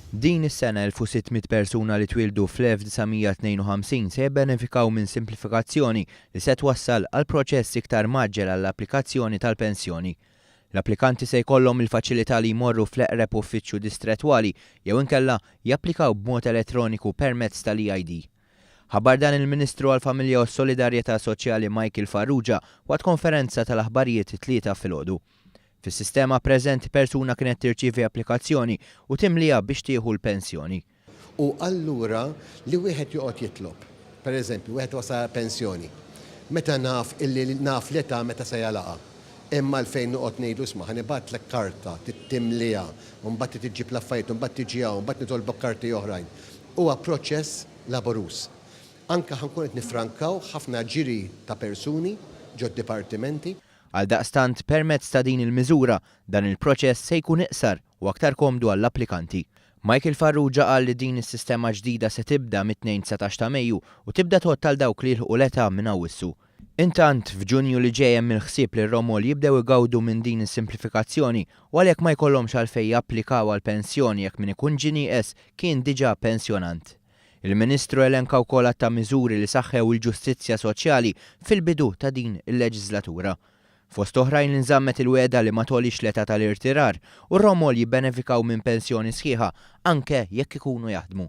Din is-sena 1,600 persuna li twieldu fl-1952 se jibbenefikaw minn simplifikazzjoni li se twassal għal proċess iktar mgħaġġel għall-applikazzjoni tal-pensjoni. L-applikanti se jkollhom il-faċilità li jmorru fl-eqreb uffiċċju distrettwali jew inkella japplikaw b'mod elettroniku permezz tal-e-ID. Ħabbar dan il-Ministru għall-Familja u s-Solidarjetà Soċjali Michael Farrugia waqt konferenza tal-aħbarijiet it-Tlieta filgħodu. Fis-sistema preżenti persuna kienet tirċievi applikazzjoni u timliha biex tieħu l-pensjoni. U allura li wieħed joqgħod jitlob, per eżempju, wieħed wasal għall-pensjoni, meta naf illi naf l-età meta se jagħlaqha, imma għalfejn noqgħod ngħidlu isma' ħa nibgħatlek karta, trid timliha, u mbagħad trid iġġib l-affarijiet, u mbagħad tiġi hawn, u mbagħad nitolbok karti oħrajn. Huwa proċess laboruż. Anke ħa nkunu qed niffrankaw ħafna ġiri ta' persuni ġod-dipartimenti. Għaldaqstant, permezz ta' din il-miżura, dan il-proċess se jkun iqsar u aktar komdu għall-applikanti. Michael Farrugia qal li din is-sistema ġdida se tibda mit-Tnejn 19 ta' Mejju u tibda tgħodd għal dawk li jilħqu l-età minn Awwissu. Intant, f'Ġunju li ġej hemm il-ħsieb li r-romol jibdew igawdu minn din is-simplifikazzjoni u għalhekk ma jkollhomx għalfejn japplikaw għall-pensjoni jekk min ikun ġie nieqes kien diġà pensjonant. Il-Ministru elenka wkoll għadd ta' miżuri li saħħew il-ġustizzja soċjali fil-bidu ta' din il-leġiżlatura. Fost oħrajn li nżammet il-wegħda li ma togħlix l-età tal-irtirar u r-romol jibbenefikaw minn pensjoni sħiħa anke jekk ikunu jaħdmu.